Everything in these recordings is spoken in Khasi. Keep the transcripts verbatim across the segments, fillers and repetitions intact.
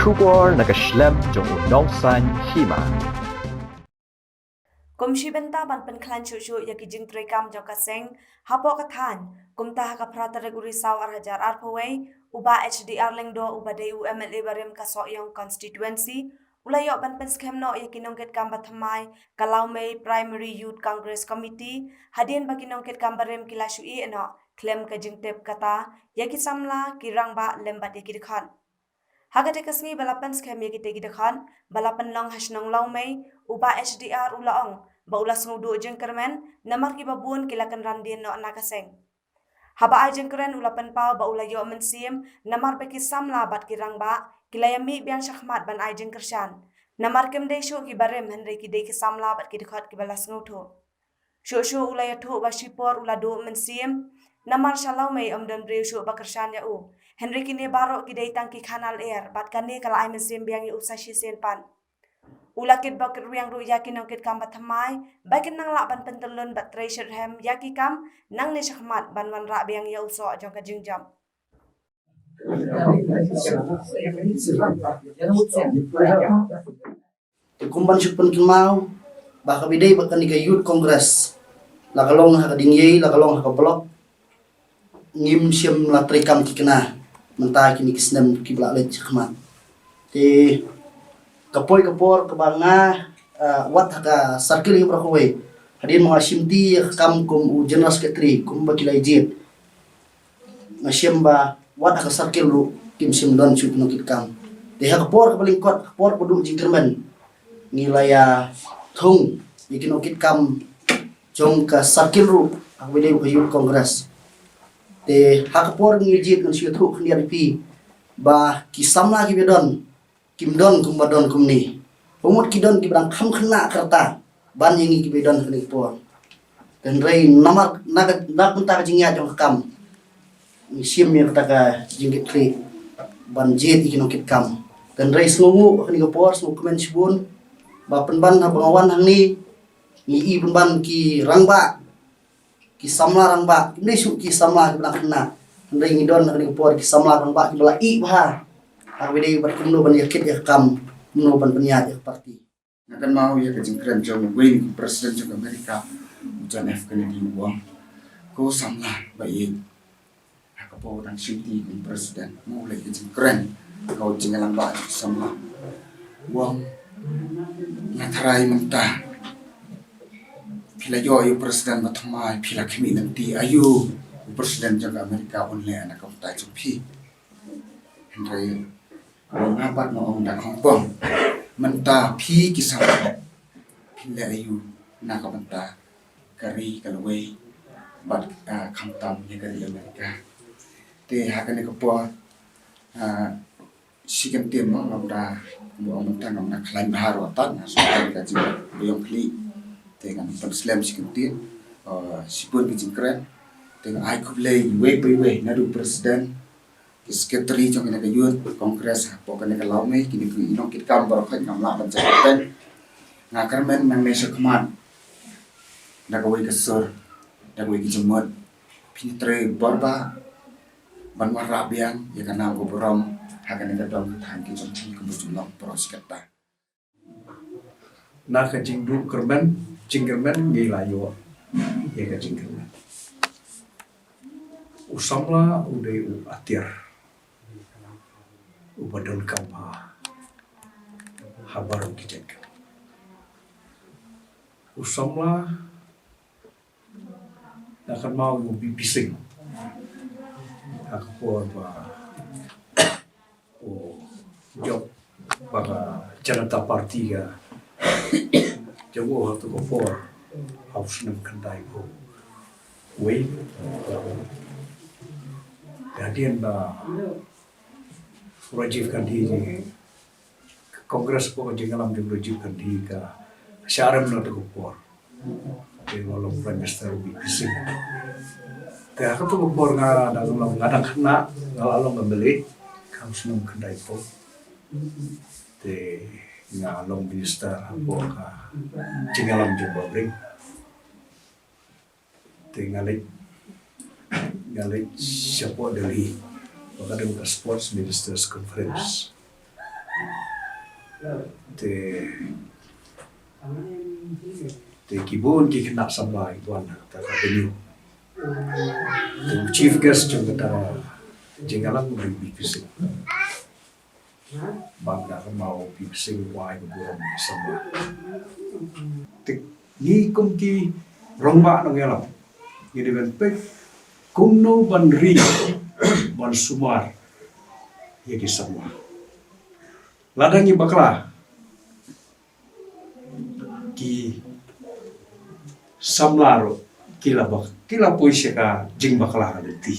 Khubor na ka shlem jong u nongsan hima. Kum shi bynta ban pynkhlaiñ shuh shuh ïa ki jingtrei kam jong ka seng hapoh ka thaiñ, kumta ha ka phra tarik u Risaw ar hajar arphew wei, u Bah H D R Lyngdoh uba dei u M L A barim ka Sohiong constituency, u la ïoh ban pynskhem noh ïa ki nongkitkam ba thymmai ka Lawmei Primary Youth Congress Committee, hadien ba ki nongkitkam barim ki la shu ïeh noh khlem ka jingtip kata ïa ki samla, ki rangbah lem bad ïa ki dkhot. Ha kata ka sngi ba la pynskhem ïa kita ki dkhot ba la pynlong ha shnong Lawmei, u Bah H D R u la ong ba u la sngewduh jingkyrmen namar kiba bun ki la kynran dien noh na ka seng. Haba ai jingkren u la pynpaw ba u la ïoh mynsiem namar ba ki samla bad ki rangbah ki la ïamih biang shakhmat ban ai jingkyrshan. Namar kim dei shuh ki barim hynrei ki dei ki samla bad ki dkhot kiba la sngewthuh. Shuh shuh u la ïathuh ba shipor u la duh mynsiem namar sha Lawmei ym don briew shuh ba kyrshan ïa u. Hynrei kine baroh ki dei tang ki khana lyer bad kane ka la ai mynsiem biang ïa u sa shisien pat. U la kit ba kit rwiang ruh ïa ki nongkitkam ba thymmai ba kin nang lah ban pyntyllun bad trei shitrhem ïa ki kam nangne shakhmat ban wanrah biang ïa u soh jong ka jingjop. Te kum ban shu pynkynmaw ba ha kaba ïadei bad kane ka Youth Congress, la ka long ha ka Diengïei, la ka long ha ka block, ngim shym la trei kam ki khynnah mynta kine ki snem kiba la leit shakhmat. Te ka poi ka por kaba nga, ah, wad ha ka circle hi baroh kawei, hadien ba nga shimti ïa ka kam kum u General Secretary kumba ki la jied, nga shem ba wat ha ka circle ruh kim shym don shuh ki nongkitkam. Te ha ka por kaba lyngkot, ha ka por ba duh jingkyrmen, ngi la ïa thung ïa ki nongkitkam jong ka circle ruh ha kaba ïadei bad ka Youth Congress. Te ha ka por ngi jied ngan shu ïathuh khyndiat ïa phi ba ki samla kiba don kim don kumba don kumne. Ba mut ki don kiba dang kham khynnah ka rta ban ïa ngi kiba don ha kane ka por. Hynrei namar na ka, na ka bynta ka jingïaid jong ka kam, ngi shim ïa kata ka jingkitkhlieh ban jied ïa ki nongkitkam. Hynrei sngewnguh ha kane ka por, sngewkmen shibun ba pynban haba nga wan hangne, ngi i pynban ki rangbah, ki samla rangbah, kim dei shuh ki samla kiba dang khynnah. Hynrei ngi don ha kane ka por ki samla rangbah kiba la ïeh bha ha kaba ïadei bad kumno ban ïakit ïa ka kam, kumno ban pynïaid ïa ka party. Nga kynmaw ïa ka jingkren jong uwei na ki president jong ka America, u John F Kennedy, u ong, ko samla ba ïeit, ha ka por dang shimti kum president, mo leh ka jingkren, ka u jingïalang ba jong ki samla. U ong, nga tharai mynta phi la ïoh ïa u president ba thymmai, phi la khmih lynti aïu u president jong ka America un leh na ka bynta jong phi. Hynrei nga pat nga ong da khongpong, mynta phi ki samla phin leh aïu na ka bynta ka ri ka lawei bad, ah, khamtam ïa ka ri America. Te ha kane ka por, ah, shi kyntien mo, ngam da, kumba ong mynta, ngam da khlaiñ bha ruh tad, nga shu kren ka jingbaïong khlieh. Te ngan pynslem shi kyntien, ah, shibun ki jingkren. Te nga ai khublei iwei pa iwei, naduh president, ki secretary jong kane ka Youth Congress hapoh kane ka Lawmei, kine ki nongkitkam baroh khoit, ngam lah ban jia kyrteng. Nga kyrmen nangne shakhmat da kawei ka sur, da kawei ka jingmut, phin trei bor bha ban wanrah biang ïa ka nam ka burom ha kane ka dong ka thaiñ ka jong phi kum u jinglong baroh shi katta. Na ka jingduh kyrmen, jingkyrmen ngi la ïoh ïa ka jingkyrmen. U samla u dei u atiar uba donkam ha, ha baroh ki jait kam. U samla, nga kynmaw ïa u B P Singh ha ka por ba u jop ba ka Janata Party ka jop u ha kato ka por, ha u snem khyndaiphew wei. Hadien ba u Rajiv Gandhi, ka Congress, hapoh ka jingïalam jong u Rajiv Gandhi ka shah rem na kato ka por. Te u la long Prime Minister u B P Singh. Te ha kato ka por nga dang long, nga dang khynnah, nga la long M L A ha u snem khyndaiphew. Te nga long minister hapoh ka jingïalam jong u Babring. Te nga leit, nga leit shapoh Delhi ba ka don ka Sports Ministers Conference. Te, te ki bun ki khynnah samla ki wan ha kata ka venue. Te u chief guest jong kata ka jingïalang u dei u P P Singh. Bad nga kynmaw u P P Singh u ai ka burom samla. Te ngi kum ki rangbah nongïalam ngi dei ban peit kumno ban ri ban sumar ïa ki samla. Lada ngi bakla, ki samla ruh ki la bak, ki la poi sha ka jingbakla ka lynti.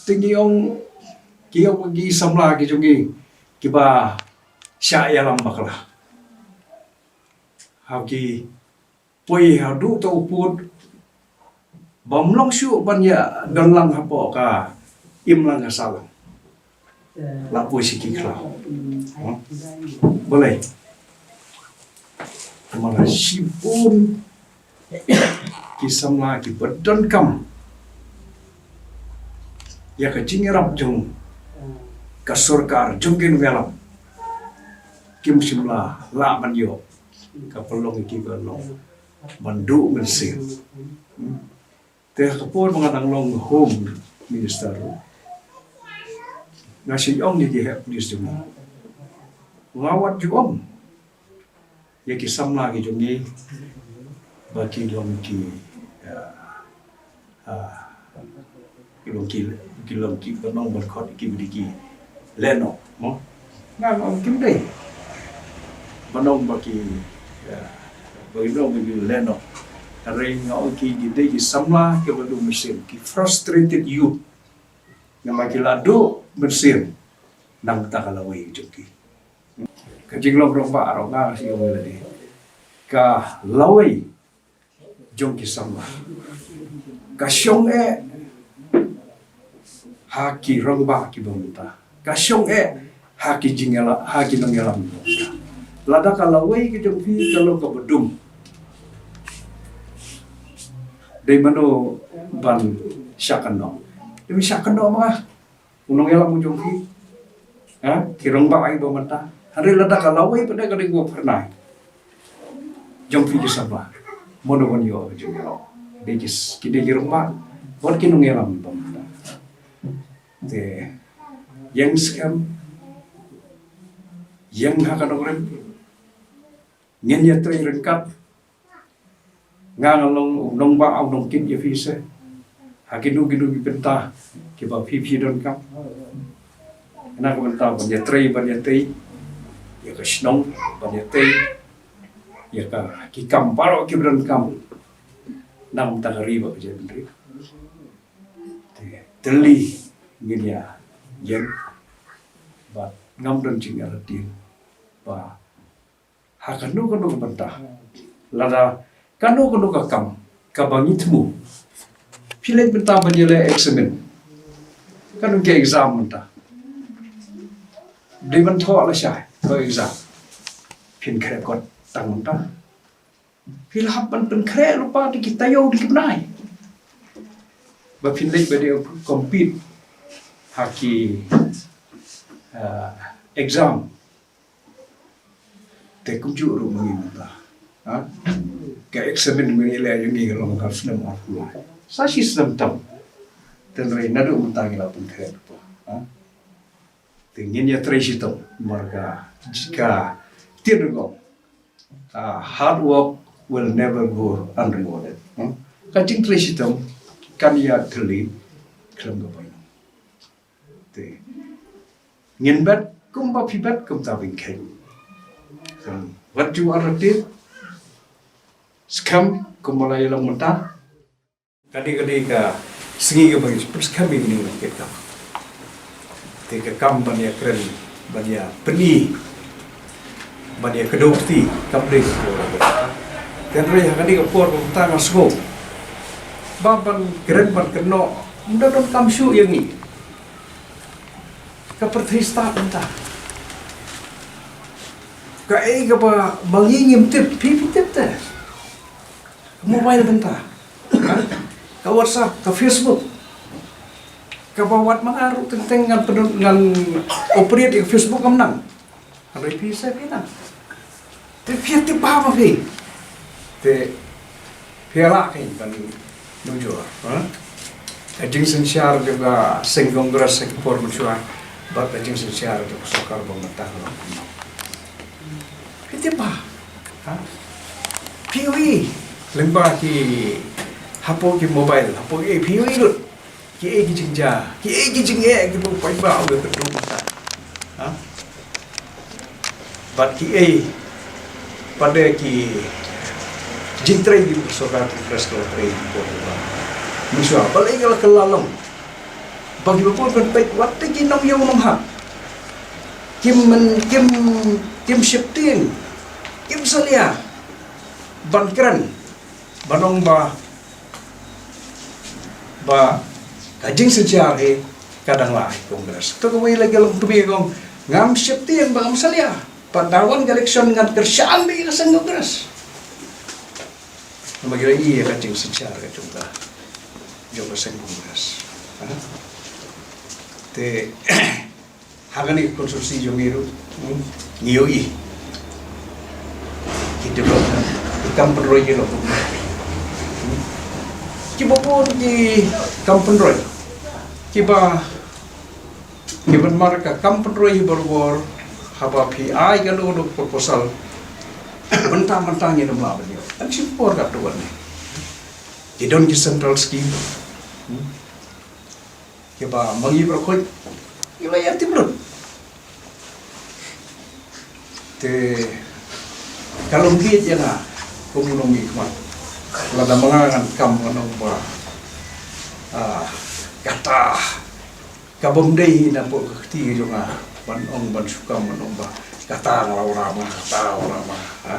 Te ngi ong, ki ong ki samla ki jong ngi kiba shah ïalam bakla, ha ki poi haduh to u pud bym long shuh ban ïa don lang hapoh ka imlang ka sahlang. La poi sha ki khlaw. Balei? Namar shibun ki samla kiba donkam ïa ka jingïarap jong ka sorkar, jong ki nongïalam, kim shym la lah ban ïoh. Ka pynlong ïa ki ban long, ban duh mynsiem. Te ha ka por ba nga dang long Home Minister ruh, nga shu ong ïa ki heh police jong nga, nga wat ju ong ïa ki samla ki jong ngi ba ki long ki, ah, ah, ki long ki, ki long ki, ban ong ban khot ki ba dei ki lehnoh, mo. Nga ong kim dei ban ong ba ki, ah, ba ki long ba ki lehnoh. Hynrei nga ong ki, ki dei ki samla kiba duh mynsiem, ki frustrated youth. Namar ki la duh mynsiem na ka bynta ka lawei jong ki. Ka jinglong rangbah ruh nga shu ong ïa lade, ka lawei jong ki samla ka shong eh ha ki rangbah kiba mynta, ka shong eh ha ki jingïalam, ha ki nongïalam kiba mynta. Lada ka lawei ka jong phi ka long kaba dum, dei mano ban shah kynnoh? Dei ban shah kynnoh ma nga, u nongïalam u jong phi, ha, ki rangbah kiba mynta. Hynrei lada ka lawei pat, ka dei ka phyrnai jong phi ki samla, mano ban ïoh ka jingïalam? Dei ki, ki dei ki rangbah bad ki nongïalam kiba mynta. Te ïeng skhem, ïeng ha ka nongrim, ngin ïatrei ryngkat. Nga nga long u nongbah, u nongkit ïa phi seh ha kino kino ki bynta kiba phi phi donkam. Na ka bynta ban ïatrei, ban ïatei ïa ka shnong, ban ïatei ïa ka, ki kam baroh kiba donkam na ka bynta ka ri bad ka jaitbynriew. Te, te lei ngin ïa ïeng, bad ngam don jingïarap ba ha kano kano ka bynta, lada kano kano ka kam kaba ngi thmu. Phi leit mynta ban ïaleh examen, kano ka exam mynta, dei ban thoh lashai ka exam. Phin khreh kot tang mynta, phi la hap ban pynkhreh lypa da ki taïew da ki bnai ba phin leit ban ïa compete ha ki, ah, exam. Te kumjuh ruh ma ngi mynta, ha? Ka examen ma ngi leh ïa ngi ka long ha snem arphew lai, sa shi snem tam. Te hynrei naduh mynta ngi la pynkhreh lypa, ha? Te ngin ïatrei shitom, namar ka, ka ktien ruh ka ong, ah, hard work will never go unrewarded, hmm? Ka jingtrei shitom kan ïa thylli khlem ka bainong. Te ngin bet kumba phi bet, kumta phin khein. Wat ju artatien, skhem kumba la ïa long mynta. Ka dei, ka dei ka sngi kaba ngi pynskhem ïa kine ki kam. Te ka kam ban ïa kren, ban ïa pyni, ban ïa kdew kti, kam dei ka por. Te hynrei ha kane ka por ba mynta nga sngew ba ban kren, ban kynnoh, ym da donkam shuh ïa ngi. Ka pyrthei stad mynta. Kaei kaba ma ngi ngim tip, phi phi tip te. Ka mobile mynta, ha? Ka WhatsApp, ka Facebook. Kaba wat ma nga ruh teng teng ngan pyndonkam, ngan operate ïa ka Facebook kam nang. Hynrei phi sa phi nang. Te phi tip ba ma phi. Te phi la kein ban nujor, ha? Ka jingsynshar jong ka seng Congress ha ki por mynshuwa bad ka jingsynshar jong ka sorkar ba mynta ka long kumno. Phi tip ba, ha? Phi ui lyngba ki, hapoh ki mobile, hapoh ki, phi ui lut. Ki ei ki jingjia, ki ei ki jingeh, ki bun paidbah u ïa ka dum ta. Ha? Bad ki ei pat de ki jingtrei ki sorkar Congress ka la trei ki por ba. Mynshuwa, balei ka la kylla long. Ba ki bun ban peit wat te ki nongïew nonghap. Kim men, kim, kim sheptieng, kim salia ban kren, ban ong ba ba ka jingsynshar hi ka dang la ha Congress. To kawei la ka long kmie kong, ngam sheptieng ba ngam salia. Pat da wan ka election ngan kyrshan beit ïa ka seng Congress. Namar ki la ïohi ïa ka jingsynshar ka jong ka, jong ka seng Congress. Ha? Te ha kane ka constituency jong ngi ruh, hmm, ngi ïohi ki development, ki kam pynroi ki long. Hmm. Kiba bun ki kam pynroi kiba, kiban mar ka kam pynroi hi barabor, haba phi ai kano kano proposal, mynta mynta ngin ym lah ban ïoh. Em shim por katto katne. Ki don ki central scheme. Hmm. Kiba ma ngi baroh khoit ngi la ïa tip lut. Te ka long bieit ïa nga kum u nongmihkhmat. Lada ma nga ngan kam ngan ong ba, ah, kata ka bym dei na pdeng ka kti ka jong nga ban ong, ban shu kam ban ong ba kata nga la wanrah ma nga, kata nga la wanrah ma nga, ha?